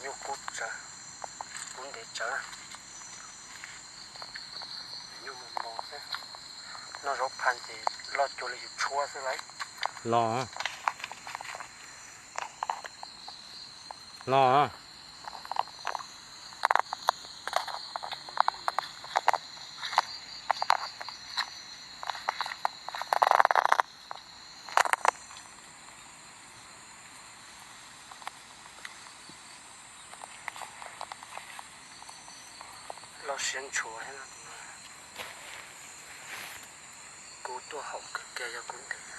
Nyuj kub tsawv, kub ntev tsawv. Nyuj mos mos xwb. Noj zaub pha ces loj cuag li yus tshuab xwb lauj. Los, los. Loj siab ntshua thiab no. Kub tuaj haum kawg kiag yog kub ntev.